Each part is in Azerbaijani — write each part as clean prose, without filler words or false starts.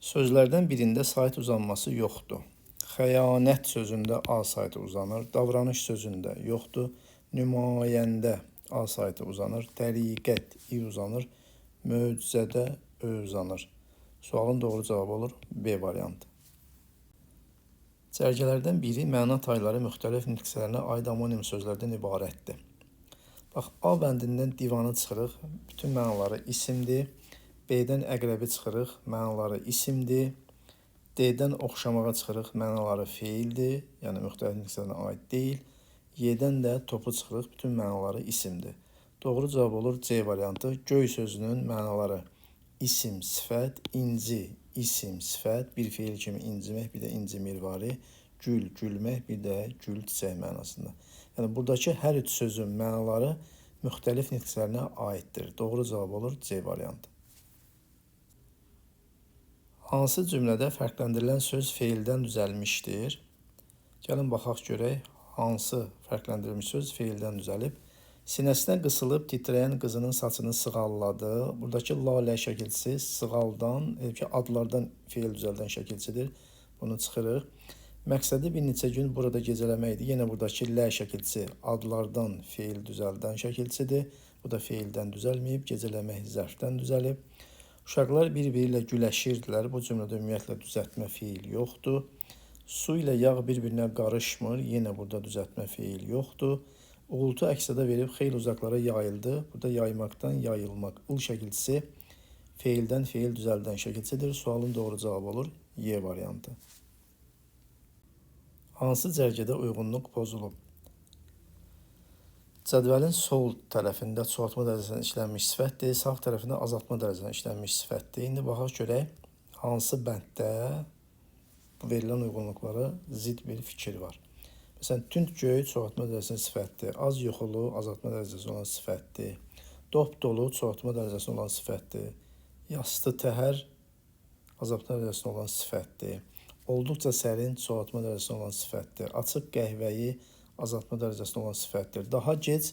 Sözlərdən birində sait uzanması yoxdur. Xəyanət sözündə A saiti uzanır, davranış sözündə yoxdur, nümayəndə A saiti uzanır, təriqət İ uzanır, möcüzədə Ö uzanır. Sualın doğru cavabı olur B variantı. Cərgələrdən biri məna tayları müxtəlif nitq hissələrinə aid omonim sözlərdən ibarətdir. Bax, A bəndindən divanı çıxırıq, bütün mənaları isimdir. B-dən əqrəbi çıxırıq, mənaları isimdir. D-dən oxşamağa çıxırıq, mənaları feildir, yəni müxtəlif nitq hissələrinə aid deyil. Y-dən də topu çıxırıq, bütün mənaları isimdir. Doğru cavab olur C variantı. Göy sözünün mənaları isim, sifət, inci, isim, sifət, bir feil kimi incimək, bir də incimirvari, gül, gülmək, bir də gül, çiçək mənasında. Yəni, buradakı hər üç sözün mənaları müxtəlif nitq hissələrinə aiddir. Doğru cavab olur C variantı. Hansı cümlədə fərqləndirilən söz feildən düzəlmişdir? Gəlin baxaq görək, hansı fərqləndirilmiş söz feildən düzəlib. Sinəsinə qısılıb titrəyən qızının saçını sığalladı. Buradakı lalə şəkilçisi sığaldan, ki, adlardan feil düzəldən şəkilçidir. Bunu çıxırıq. Məqsədi bir neçə gün burada gecələməkdir. Yenə buradakı lə şəkilçisi adlardan feil düzəldən şəkilçidir. Bu da feildən düzəlməyib, gecələmək zərfdən düzəlib. Uşaqlar bir-biri ilə güləşirdilər. Bu cümlədə ümumiyyətlə düzəltmə feil yoxdur. Su ilə yağ bir-birinə qarışmır. Yenə burada düzəltmə feil yoxdur. Uğultu əks-səda verib xeyli uzaqlara yayıldı. Burada yaymaqdan yayılmaq. Ul şəkilçisi feildən feil düzəldən şəkilçidir. Sualın doğru cavabı olur Y variantı. Hansı cərgədə uyğunluq pozulub? Cədvəlin sol tərəfində çoxaltma dərəcəsindən işlənmiş sifətdir, sağ tərəfində azaltma dərəcəsindən işlənmiş sifətdir. İndi baxaq görək hansı bənddə bu verilən uyğunluqlara zidd bir fikir var. Məsələn, tünd göy çoxaltma dərəcəsinin sifətdir, az yuxulu azaltma dərəcəsi olan sifətdir, dop dolu çoxaltma dərəcəsində olan sifətdir, yastı təhər azaltma dərəcəsində olan sifətdir, olduqca sərin çoxaltma dərəcəsində olan sifətdir, açıq qəhvəyi azaltma dərəcəsində olan sifətdir. Daha gec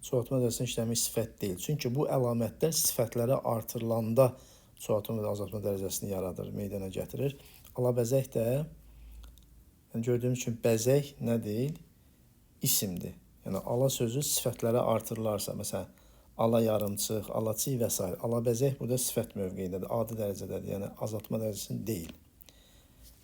çoxaltma dərəcəsində işlənmiş sifət deyil. Çünki bu əlamətlər sifətlərə artırılanda çoxaltma və azaltma dərəcəsini yaradır, meydana gətirir. Alabəzək də, yəni gördüyümüz kimi bəzək nə deyil? İsimdir. Yəni ala sözü sifətlərə artırılarsa, məsələn, ala yarımçıq, alaçıq və s. Alabəzək burada sifət mövqeyindədir, adi dərəcədədir, yəni azaltma dərəcəsində deyil.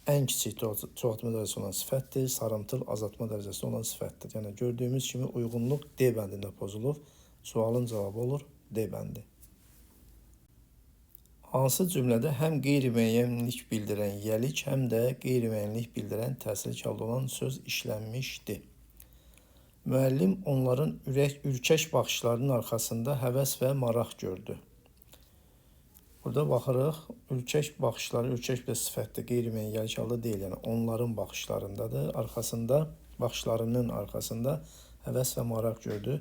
Ən kiçik çoxaltma dərəcəsi olan sifətdir, sarımtıl azaltma dərəcəsi olan sifətdir. Yəni gördüyümüz kimi uyğunluq D bəndində pozulub. Sualın cavabı olur D bəndi. Hansı cümlədə həm qeyri-müəyyənlik bildirən yəlik, həm də qeyri-müəyyənlik bildirən təsirli halda olan söz işlənmişdir? Müəllim onların ürkək baxışlarının arxasında həvəs və maraq gördü. Burada baxırıq, ürkək baxışları, ürkək bir də sifətdir, qeyri-müəyyən yəlik halda deyil, yəni onların baxışlarındadır, arxasında, baxışlarının arxasında həvəs və maraq gördü.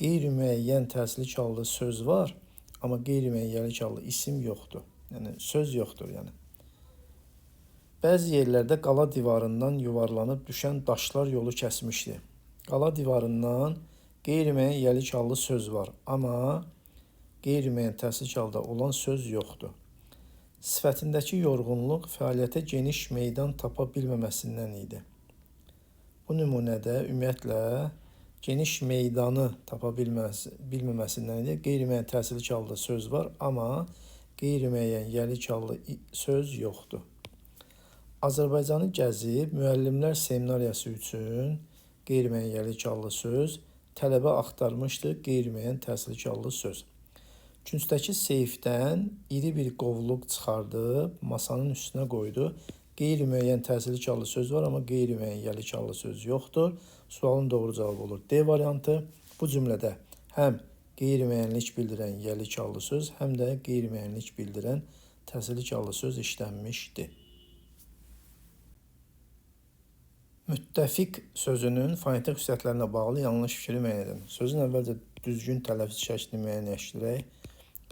Qeyri-müəyyən təsirli halda söz var, amma qeyri-müəyyən yəlik halda isim yoxdur, yəni söz yoxdur. Yəni. Bəzi yerlərdə qala divarından yuvarlanıb düşən daşlar yolu kəsmişdi. Qala divarından qeyri-müəyyən yəlik hallı söz var, amma qeyri-müəyyən təsirli halda olan söz yoxdur. Sifətindəki yorğunluq fəaliyyətə geniş meydan tapa bilməməsindən idi. Bu nümunədə ümumiyyətlə geniş meydanı tapa bilməməsindən idi. Qeyri-müəyyən təsirli halda söz var, amma qeyri-müəyyən yəlik hallı söz yoxdur. Azərbaycanı gəzib müəllimlər seminariyası üçün qeyri-müəyyən yəlik hallı söz, tələbə axtarmışdı qeyri-müəyyən təsirli hallı söz. Küncdəki seyfdən iri bir qovluq çıxardıb masanın üstünə qoydu. Qeyri-müəyyən təsirli hallı söz var, amma qeyri-müəyyən yəlik hallı söz yoxdur. Sualın doğru cavabı olur D variantı. Bu cümlədə həm qeyri-müəyyənlik bildirən yəlik hallı söz, həm də qeyri-müəyyənlik bildirən təsirli hallı söz işlənmişdi. Müttəfiq sözünün fonetik xüsusiyyətlərinə bağlı yanlış fikri müəyyən edin. Sözün əvvəlcə düzgün tələffüz şəklini müəyyənləşdirək.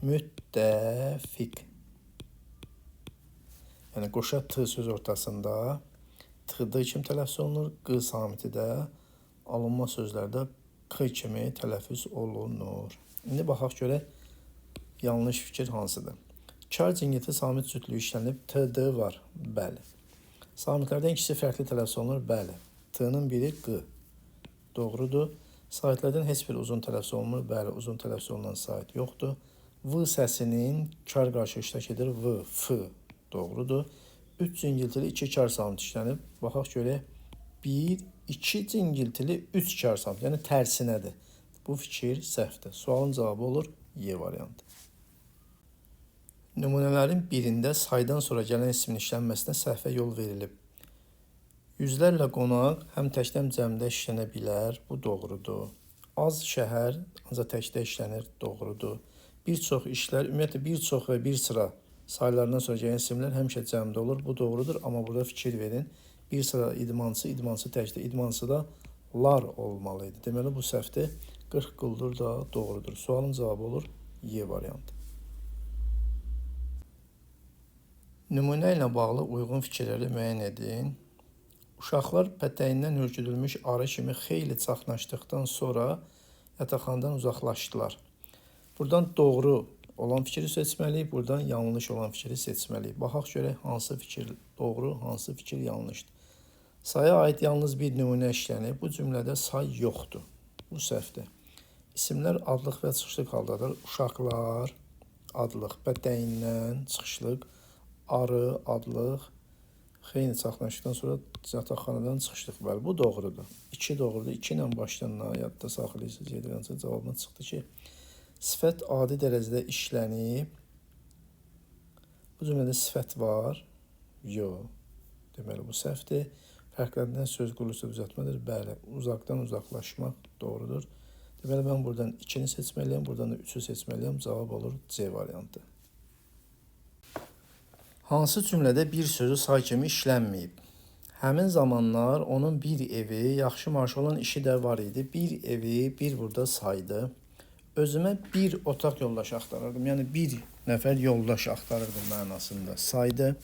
Müttəfiq. Yəni qoşa T söz ortasında T D kimi tələffüz olunur, Q samiti də alınma sözlərdə K kimi tələffüz olunur. İndi baxaq görək yanlış fikir hansıdır. Kar cingilti samit cütlüyü işlənib. T, D var. Bəli. Samitlərdən ikisi fərqli tələffüz olunur. Bəli. T-nın biri Q. Doğrudur. Saitlərdən heç bir uzun tələffüz olunmur. Bəli, uzun tələffüz olunan sait yoxdur. V səsinin kar qarşı iştirak edir. V, F. Doğrudur. 3 cingiltili 2 kar samit işlənib. Baxaq görək. 1, 2 cingiltili 3 kar samit. Yəni tərsinədir. Bu fikir səhvdir. Sualın cavabı olur Y variantı. Nümunələrin birində saydan sonra gələn ismin işlənməsinə səhvə yol verilib. Yüzlərlə qonaq həm təkdə həm cəmdə işlənə bilər. Bu doğrudur. Az şəhər ancaq təkdə işlənir. Doğrudur. Bir çox işlər, ümumiyyətlə bir çox və bir sıra saylarından sonra gələn isimlər həmişə cəmdə olur. Bu doğrudur, amma burada fikir verin. Bir sıra idmançı, idmançı təkdə, idmançı da lar olmalı idi. Deməli, bu səhvdir. 40 quldur da doğrudur. Sualın cavabı olur Y variantı. Nümunə ilə bağlı uyğun fikirləri müəyyən edin. Uşaqlar pətəyindən hürküdülmüş arı kimi xeyli çaxnaşdıqdan sonra yataqxanadan uzaqlaşdılar. Buradan doğru olan fikri seçməliyik, buradan yanlış olan fikri seçməliyik. Baxaq görək hansı fikir doğru, hansı fikir yanlışdır. Saya aid yalnız bir nümunə işlənib. Bu cümlədə say yoxdur. Bu səhvdir. İsimlər adlıq və çıxışlıq haldadır. Uşaqlar adlıq, pətəyindən çıxışlıq, arı adlıq, xeyli çaxnaşdıqdan sonra yataqxanadan çıxışlıq. Bəli, bu doğrudur. 2 doğrudur. 2 ilə başlayan yadda saxlayırsınız. 7-ci cavabımız çıxdı ki, sifət adi dərəcədə işlənib. Bu cümlədə sifət var. Yox. Deməli, bu səhvdir. Fərqləndirən söz quruluşu düzəltmədir. Bəli, uzaqdan uzaqlaşmaq doğrudur. Deməli, mən buradan 2-ni seçməliyəm, buradan da 3-ü seçməliyəm. Cavab olur C variantı. Hansı cümlədə bir sözü say kimi işlənməyib? Həmin zamanlar onun bir evi, yaxşı maaşı olan işi də var idi. Bir evi, bir burada saydı. Özümə bir otaq yoldaşı axtarırdım. Yəni bir nəfər yoldaş axtarırdım mənasında saydı.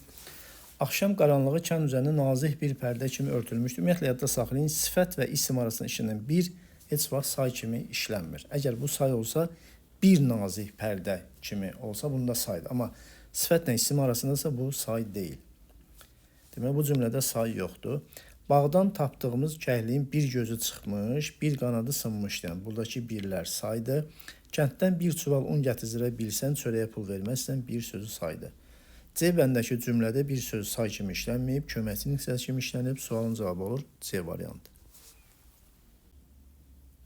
Axşam qaranlığı kənd üzərində nazik bir pərdə kimi örtülmüşdü. Ümumiyyətlə, yadda saxlayın, sifət və isim arasında işlənən bir heç vaxt say kimi işlənmir. Əgər bu say olsa, bir nazik pərdə kimi olsa, bunda saydır. Amma sifətlə isim arasındasa bu say deyil. Deməli, bu cümlədə say yoxdur. Bağdan tapdığımız kəhliyin bir gözü çıxmış, bir qanadı sınmışdı. Yəni, buradakı birlər saydı. Kənddən bir çuval un gətizdirə bilsən, çörəyə pul verməzsən, bir sözü saydı. C bəndəki cümlədə bir söz say kimi işlənməyib, köməkçi nüqsəsi kimi işlənib. Sualın cavabı olur C variantı.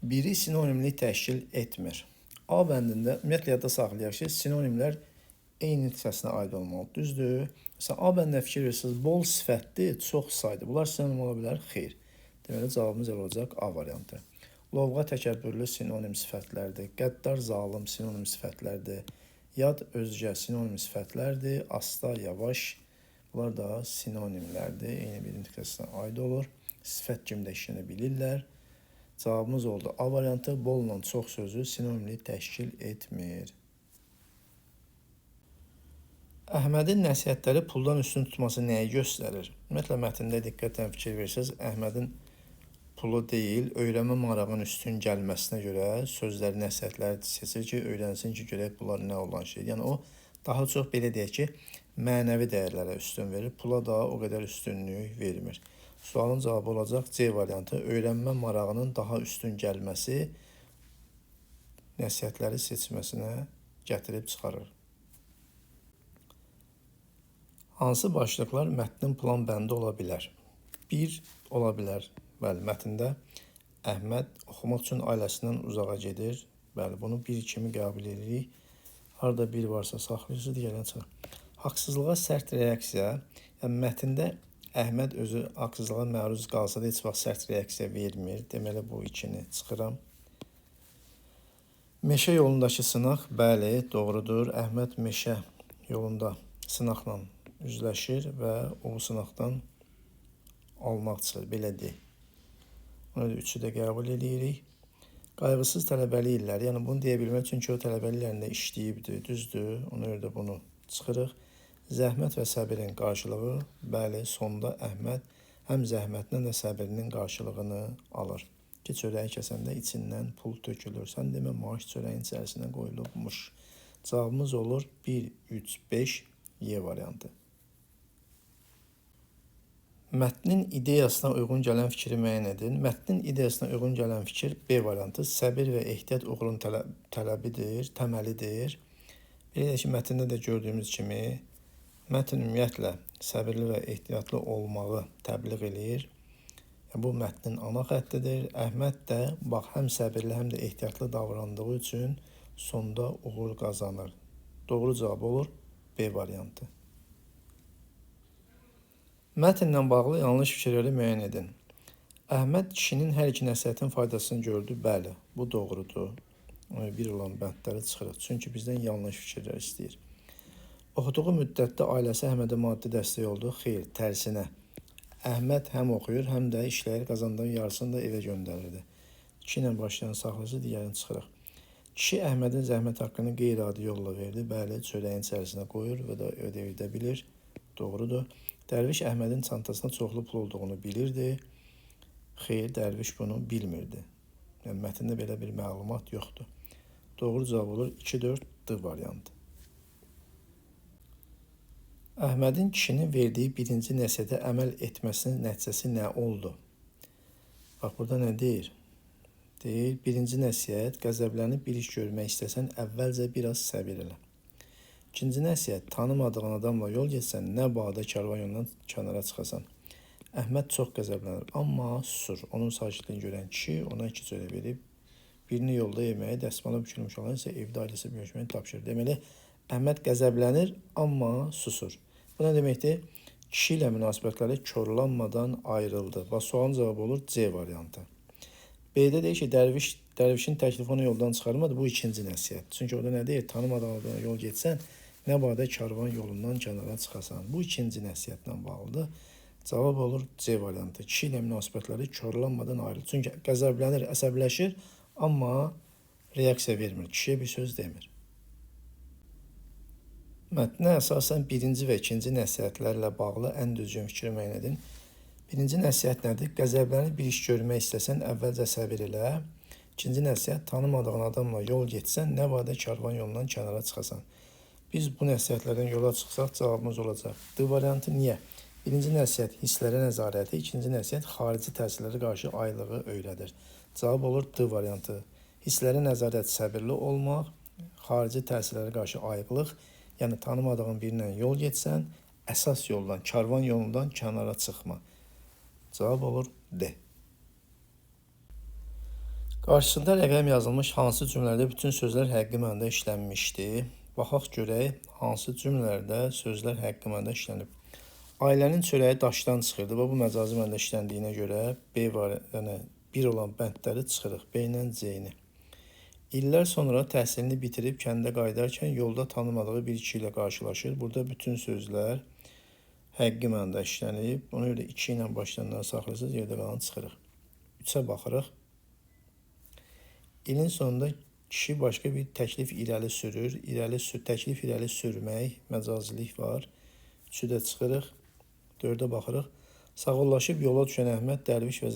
Biri sinonimlik təşkil etmir. A bəndində ümumiyyətlə yadda saxlayaq ki, sinonimlər eyni nitqəsinə aid olmalı. Düzdür? Məsələn, A bəndində fikir verirsiniz, bol sifətdir, çox saydır. Bunlar sinonim ola bilər? Xeyr. Deməli, cavabımız elə olacaq A variantı. Lovğa təkəbbürlü sinonim sifətlərdir. Qəddar zalım sinonim sifətlərdir. Yad özgə sinonim sifətlərdir. Asta, yavaş. Bunlar da sinonimlərdir. Eyni bir nitqəsinə aid olur. Sifət kimi də işlənə bilirlər. Cavabımız oldu A variantı. Bolla çox sözü sinonimlik təşkil etmir. Əhmədin nəsihətləri puldan üstün tutması nəyi göstərir? Ümumiyyətlə, mətndə diqqətlə fikir versəniz, Əhmədin pulu deyil, öyrənmə marağının üstün gəlməsinə görə sözləri, nəsihətləri seçir ki, öyrənsin ki, görək bunlar nə olan şeydir. Yəni, o, daha çox belə deyək ki, mənəvi dəyərlərə üstün verir, pula da o qədər üstünlük vermir. Sualın cavabı olacaq C variantı. Öyrənmə marağının daha üstün gəlməsi nəsihətləri seçməsinə gətirib çıxarır. Hansı başlıqlar mətnin plan bəndi ola bilər? Bir ola bilər. Bəli, mətndə Əhməd oxumaq üçün ailəsindən uzağa gedir. Bəli, bunu bir kimi qəbul edirik. Harada bir varsa saxlayırsınız, digərinə çıxır. Haqsızlığa sərt reaksiya. Yəni, mətndə Əhməd özü haqsızlığa məruz qalsa da heç vaxt sərt reaksiya vermir. Deməli, bu ikini çıxıram. Meşə yolundakı sınaq, bəli, doğrudur. Əhməd meşə yolunda sınaqla üzləşir və o sınaqdan almaq çıxır, belə deyək. Ona da üçü də qəbul edirik. Qayğısız tələbəlik illəri, yəni bunu deyə bilmək, çünki o tələbəlik illərində işləyibdir, düzdür. Ona görə də bunu çıxırıq. Zəhmət və səbirin qarşılığı, bəli, sonda Əhməd həm zəhmətinin də səbrinin qarşılığını alır. Ki, çörəyi kəsəndə içindən pul tökülür. Sən demə, maaş çörəyin içərisinə qoyulubmuş. Cavabımız olur 1, 3, 5, Y variantı. Mətnin ideyasına uyğun gələn fikri müəyyən edin. Mətnin ideyasına uyğun gələn fikir B variantı. Səbir və ehtiyat uğurun tələbidir, təməlidir. Belə deyək ki, mətndə də gördüyümüz kimi mətn ümumiyyətlə səbirli və ehtiyatlı olmağı təbliğ eləyir. Yəni, bu mətnin ana xəttidir. Əhməd də bax həm səbirli, həm də ehtiyatlı davrandığı üçün sonda uğur qazanır. Doğru cavab olur B variantı. Mətnlə bağlı yanlış fikirləri müəyyən edin. Əhməd kişinin hər iki nəsihətin faydasını gördü. Bəli, bu doğrudur. Bir olan bəndləri çıxırıq. Çünki bizdən yanlış fikirlər istəyir. Oxuduğu müddətdə ailəsi Əhmədə maddi dəstək oldu. Xeyr, tərsinə. Əhməd həm oxuyur, həm də işləyir, qazandığı yarısını da evə göndərirdi. 2 ilə başlayan saxlısı digərini çıxırıq. Kişi Əhmədin zəhmət haqqını qeyri-adi yolla verdi. Bəli, çörəyin içərisinə qoyur və də ödəyə bilir. Doğrudur. Dərviş Əhmədin çantasında çoxlu pul olduğunu bilirdi. Xeyr, dərviş bunu bilmirdi. Yəni, mətndə belə bir məlumat yoxdur. Doğru cavab olur 2, 4, D variantı. Əhmədin kişinin verdiyi birinci nəsihətə əməl etməsinin nəticəsi nə oldu? Bax, burada nə deyir? Deyir, birinci nəsihət, qəzəblənib bir iş görmək istəsən, əvvəlcə biraz səbir elə. İkinci nəsihət, tanımadığın adamla yol getsən, nə badə karvan yolundan kənara çıxasan. Əhməd çox qəzəblənir, amma susur. Onun sakitliyini görən kişi ona iki çörək verib, birini yolda yeməyi, dəsmala bükülmüş olan isə evdə ailəsi bükülməyi tapşırır. Deməli, Əhməd qəzəblənir, amma susur. Bu nə deməkdir? Kişi ilə münasibətləri korlanmadan ayrıldı. Bax, sualın cavabı olur C variantı. B-də deyir ki, dərvişin təklifi onu yoldan çıxarmadı. Bu ikinci nəsihət. Çünki orada nə deyir? Tanımadığın adamla yol getsən, nə badə karvan yolundan kənara çıxasan. Bu ikinci nəsihətlə bağlıdır. Cavab olur C variantı. Kişi ilə münasibətləri korlanmadan ayrılır. Çünki qəzəblənir, əsəbləşir, amma reaksiya vermir. Kişiyə bir söz demir. Mətnə əsasən birinci və ikinci nəsihətlərlə bağlı ən düzgün fikri müəyyən edin. Birinci nəsihət nədir? Qəzəblənib bir iş görmək istəsən, əvvəlcə səbir elə. İkinci nəsihət, tanımadığın adamla yol getsən, nə badə karvan yolundan kənara çıxasan. Biz bu nəsihətlərdən yola çıxsaq, cavabımız olacaq. D variantı niyə? Birinci nəsihət hisslərə nəzarəti, ikinci nəsihət xarici təsirlərə qarşı aylığı öyrədir. Cavab olur D variantı. Hisslərə nəzarət səbirli olmaq, xarici təsirlərə qarşı ayıqlıq, yəni tanımadığın birinlə yol getsən, əsas yoldan, karvan yolundan kənara çıxma. Cavab olur D. Qarşısında rəqəm yazılmış hansı cümlələrdə bütün sözlər həqiqi mənada işlənmişdi? Baxaq görək hansı cümlələrdə sözlər həqiqi mənada işlənib. Ailənin çörəyi daşdan çıxırdı. Bu məcazi mənada işləndiyinə görə B var, yəni 1 olan bəndləri çıxırıq. B ilə C-ni. İllər sonra təhsilini bitirib kəndə qayıdarkən yolda tanımadığı bir kişi ilə qarşılaşır. Burada bütün sözlər həqiqi mənada işlənib. Ona görə 2 ilə başlayanları saxlayırsınız, yerdə qalan çıxırıq. 3-ə baxırıq. İlin sonunda kişi başqa bir təklif irəli sürür. Təklif irəli sürmək, məcazilik var. 3-ü də çıxırıq. 4-ə baxırıq. Sağollaşıb yola düşən Əhməd dərviş və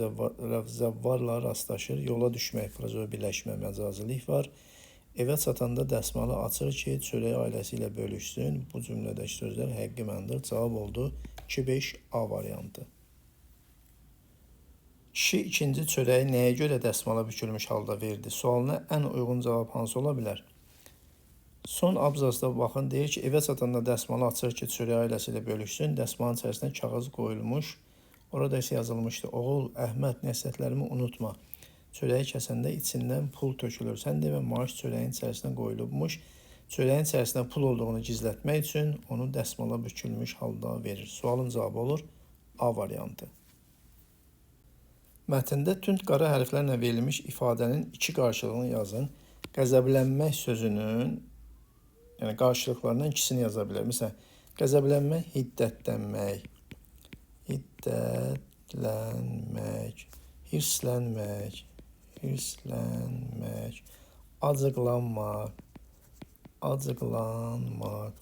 zəvvarla rastlaşır. Yola düşmək, frazeol birləşmə, məcazilik var. Evə çatanda dəsmalı açır ki, çörəyi ailəsi ilə bölüşsün. Bu cümlədəki sözlər həqiqi mənadır. Cavab oldu 2-5 A variantı. Kişi ikinci çörəyi nəyə görə dəsmala bükülmüş halda verdi? Sualına ən uyğun cavab hansı ola bilər? Son abzasda baxın, deyir ki, evə çatanda dəsmalı açır ki, çörəyi ailəsi ilə bölüşsün. Dəsmalın içərisinə kağız qoyulmuş. Orada isə yazılmışdı. Oğul, Əhməd, nəsihətlərimi unutma. Çörəyi kəsəndə içindən pul tökülür. Sən demə, maaş çörəyin içərisinə qoyulubmuş. Çörəyin içərisində pul olduğunu gizlətmək üçün onu dəsmala bükülmüş halda verir. Sualın cavabı olur A variantı. Mətndə tünd qara hərflərlə verilmiş ifadənin iki qarşılığını yazın. Qəzəblənmək sözünün yəni qarşılıqlarından ikisini yaza bilər. Məsələn, qəzəblənmək, hiddətlənmək, hiddətlənmək, hirslənmək, hirslənmək, acıqlanmaq, acıqlanmaq.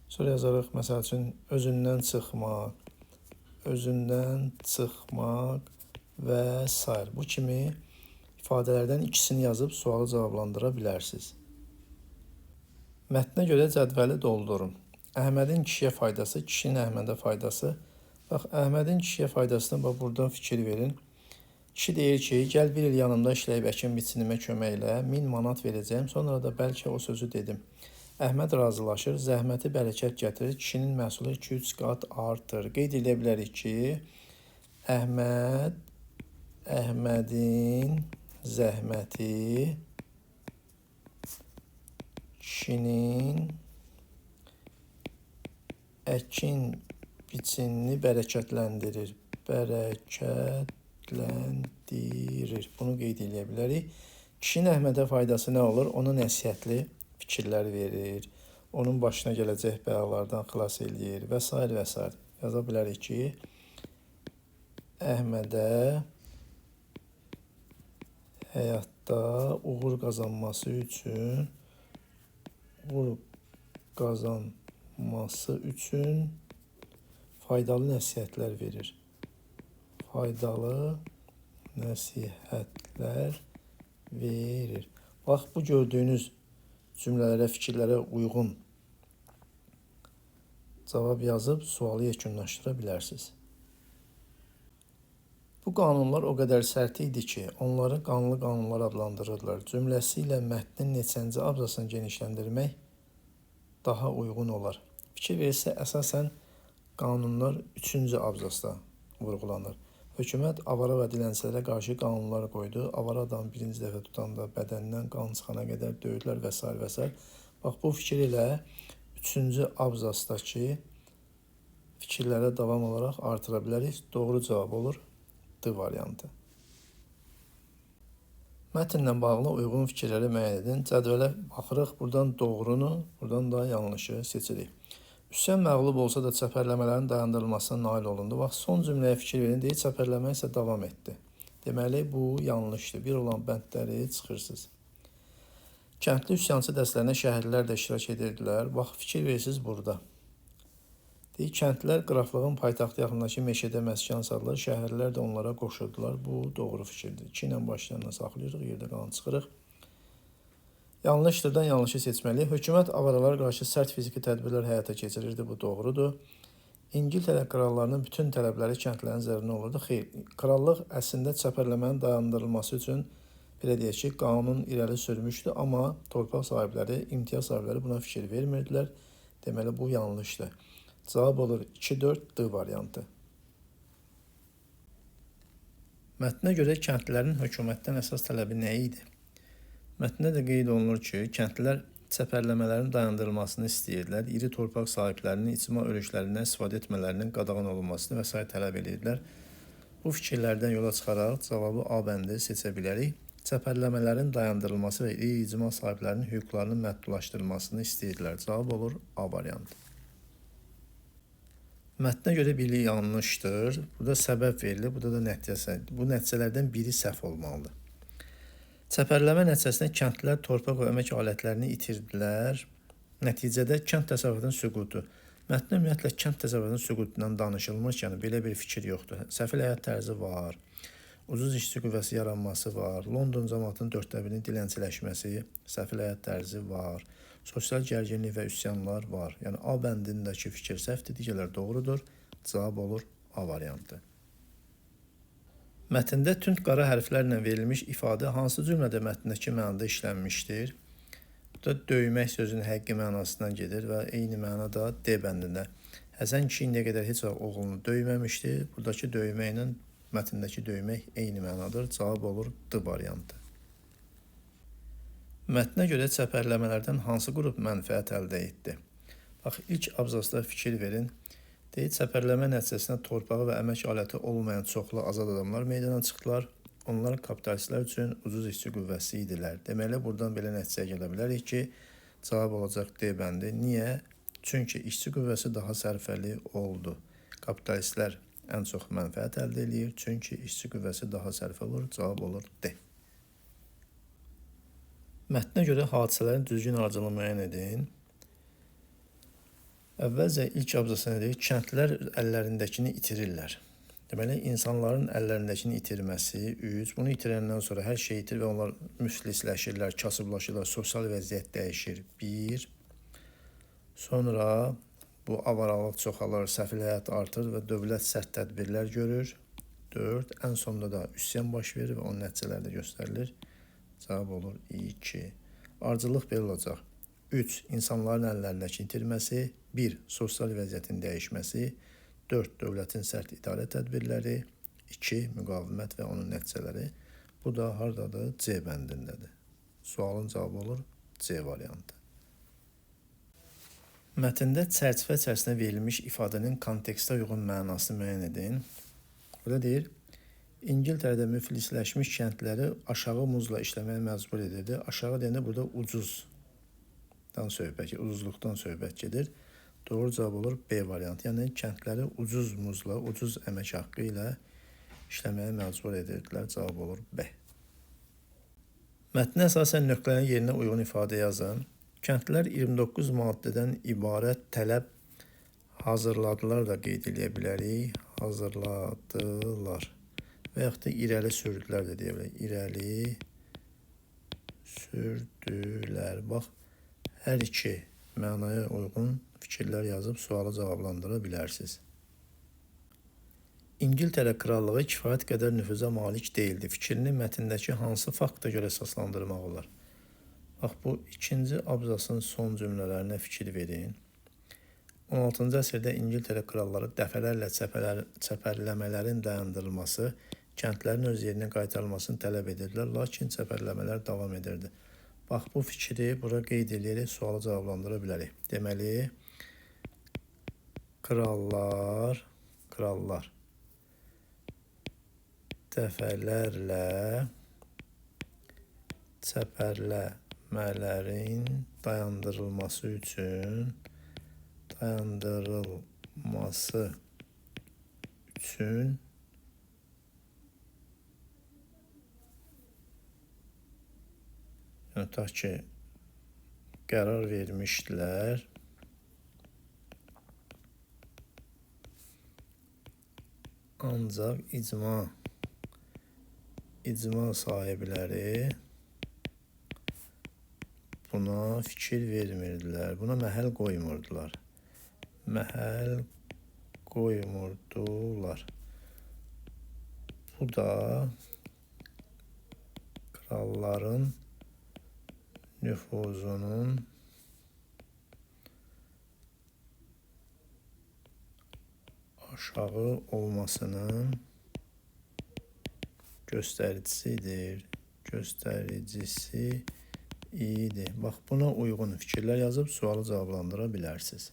Sonra yazarıq, məsəl üçün, özündən çıxmaq, özündən çıxmaq və s. Bu kimi ifadələrdən ikisini yazıb sualı cavablandıra bilərsiniz. Mətnə görə cədvəli doldurun. Əhmədin kişiyə faydası, kişinin Əhmədə faydası. Bax, Əhmədin kişiyə faydasına bax, buradan fikir verin. Kişi deyir ki, gəl bir il yanımda işləyib əkin biçinimə kömək elə, 1000 manat verəcəyim, sonra da bəlkə o sözü dedim. Əhməd razılaşır, zəhməti bərəkət gətirir, kişinin məhsulu 2-3 qat artır. Qeyd edə bilərik ki, Əhmədin zəhməti kişinin əkin biçinini bərəkətləndirir. Bərəkətləndirir. Bunu qeyd edə bilərik. Kişinin Əhmədə faydası nə olur? Ona nəsihətli fikirlər verir. Onun başına gələcək bəlalardan xilas eləyir və s. və s. Yaza bilərik ki, Əhmədə həyatda uğur qazanması üçün faydalı nəsihətlər verir. Faydalı nəsihətlər verir. Bax, bu gördüyünüz cümlələrə, fikirlərə uyğun cavab yazıb sualı yekunlaşdıra bilərsiniz. Bu qanunlar o qədər sərt idi ki, onları qanlı qanunlar adlandırırdılar. Cümləsi ilə mətnin neçənci abzasını genişləndirmək daha uyğun olar. Fikir verirsə, əsasən qanunlar 3-cü abzasda vurğulanır. Hökumət avara və dilənçilərə qarşı qanunlar qoydu. Avara adamı birinci dəfə tutanda bədənindən qan çıxana qədər döydülər və s. və s. Bax, bu fikir ilə 3-cü abzasdakı fikirlərə davam olaraq artıra bilərik. Doğru cavab olur D variantı. Mətnlə bağlı uyğun fikirləri müəyyən edin. Cədvələ baxırıq. Buradan doğrunu, buradan da yanlışı seçirik. Üsyan məğlub olsa da çəpərləmələrin dayandırılmasına nail olundu. Bax, son cümləyə fikir verin. Deyir, çəpərləmə isə davam etdi. Deməli, bu yanlışdır. Bir olan bəndləri çıxırsınız. Kəndli üsyançı dəstələrinə şəhərlilər də iştirak edirdilər. Bax, fikir verirsiniz burada. Deyir, kəndlilər qraflığın paytaxtı yaxınındakı meşədə məskən saldılar, şəhərlilər də onlara qoşuldular. Bu doğru fikirdir. 2 ilə başlayanla saxlayırıq, yerdə qalan çıxırıq. Yanlışdırdan yanlışı seçməliyik. Hökumət avaralara qarşı sərt fiziki tədbirlər həyata keçirirdi. Bu doğrudur. İngiltərə krallarının bütün tələbləri kəndlərin zərərinə olurdu. Xeyr, krallıq əslində çəpərləmənin dayandırılması üçün belə deyək ki, qanun irəli sürmüşdü, amma torpaq sahibləri, imtiyaz sahibləri buna fikir vermirdilər. Deməli, bu yanlışdır. Cavab olur 2-4 D variantı. Mətnə görə kəndlilərin hökumətdən əsas tələbi nə idi? Mətndə də qeyd olunur ki, kəndlilər çəpərləmələrin dayandırılmasını istəyirdilər, iri torpaq sahiblərinin icma örüşlərindən istifadə etmələrinin qadağan olunmasını və s. tələb edirdilər. Bu fikirlərdən yola çıxaraq cavabı A bəndi seçə bilərik. Çəpərləmələrin dayandırılması və iri icma sahiblərinin hüquqlarının məhdudlaşdırılmasını istəyirdilər. Cavab olur A variantı. Mətnə görə biri yanlışdır. Burada səbəb verilir, burada da nəticəsi. Bu nəticələrdən biri səhv olmalıdır. Çəpərləmə nəticəsində kəndlilər torpaq və əmək alətlərini itirdilər. Nəticədə kənd təsərrüfatının süqutu. Mətndə ümumiyyətlə kənd təsərrüfatının süqutundan danışılmır ki, yəni belə bir fikir yoxdur. Səfil həyat tərzi var, ucuz işçi qüvvəsi yaranması var, London cəmaatının 1/4-inin dilənçiləşməsi, səfil həyat tərzi var, sosial gərginlik və üsyanlar var. Yəni A bəndindəki fikir səhvdir, digərlər doğrudur. Cavab olur A variantı. Mətndə tünd qara hərflərlə verilmiş ifadə hansı cümlədə mətndəki mənada işlənmişdir? Burada döymək sözünün həqiqi mənasından gedir və eyni məna da D bəndində. Həsən kişi indiyə qədər heç vaxt oğlunu döyməmişdi. Buradakı döyməklə mətndəki döymək eyni mənadır. Cavab olur D variantı. Mətnə görə çəpərləmələrdən hansı qrup mənfəət əldə etdi? Bax, ilk abzasda fikir verin. Deyir, çəpərləmə nəticəsində torpağı və əmək aləti olmayan çoxlu azad adamlar meydana çıxdılar. Onlar kapitalistlər üçün ucuz işçi qüvvəsi idilər. Deməli, buradan belə nəticəyə gələ bilərik ki, cavab olacaq D bəndi. Niyə? Çünki işçi qüvvəsi daha sərfəli oldu. Kapitalistlər ən çox mənfəət əldə eləyir, çünki işçi qüvvəsi daha sərfəli olur. Cavab olur D. Mətnə görə hadisələrin düzgün ardıcılığını müəyyən edin. Əvvəlcə ilk abzası nə deyir? Kəndlilər əllərindəkini itirirlər. Deməli, insanların əllərindəkini itirməsi 3. Bunu itirəndən sonra hər şey itirir və onlar müflisləşirlər, kasıblaşırlar, sosial vəziyyət dəyişir. 1. Sonra bu avaralıq çoxalır, səfil həyat artır və dövlət sərt tədbirlər görür. 4. Ən sonda da üsyan baş verir və onun nəticələri də göstərilir. Cavab olur 2. Ardıcıllıq belə olacaq. 3. İnsanların əllərindəki itirməsi. 1. Sosial vəziyyətin dəyişməsi. 4. Dövlətin sərt idarə tədbirləri. 2. Müqavimət və onun nəticələri. Bu da hardadır? C bəndindədir. Sualın cavabı olur C variantı. Mətndə çərçivə içərisində verilmiş ifadənin kontekstə uyğun mənasını müəyyən edin. Burada deyir, İngiltərədə müflisləşmiş kəndləri aşağı muzla işləməyə məcbur edirdi. Aşağı deyəndə burada ucuzdan söhbət, ucuzluqdan söhbət gedir. Doğru cavab olur B variantı. Yəni kəndləri ucuz muzla, ucuz əmək haqqı ilə işləməyə məcbur edirdilər. Cavab olur B. Mətnə əsasən nöqtələrin yerinə uyğun ifadə yazın. Kəndlilər 29 maddədən ibarət tələb hazırladılar da qeyd eləyə bilərik. Hazırladılar. Və yaxud da irəli sürdülər də deyə bilərik. İrəli sürdülər. Bax, hər iki mənaya uyğun fikirlər yazıb sualı cavablandıra bilərsiniz. İngiltərə krallığı kifayət qədər nüfuza malik deyildi. Fikrini mətndəki hansı fakta görə əsaslandırmaq olar? Bax, bu ikinci abzasın son cümlələrinə fikir verin. 16-cı əsrdə İngiltərə kralları dəfələrlə çəpərləmələrin dayandırılması, kəndlərin öz yerinə qaytarılmasını tələb edirdilər, lakin çəpərləmələr davam edirdi. Bax, bu fikri bura qeyd eləyərək sualı cavablandıra bilərik. Deməli, krallar dəfələrlə çəpərləmələrin dayandırılması üçün yəni tutaq ki, qərar vermişdilər. Ancaq icma sahibləri buna fikir vermirdilər. Buna məhəl qoymurdular. Məhəl qoymurdular. Bu da kralların nüfuzunun aşağı olmasının göstəricisidir. Göstəricisi idi. Bax, buna uyğun fikirlər yazıb sualı cavablandıra bilərsiniz.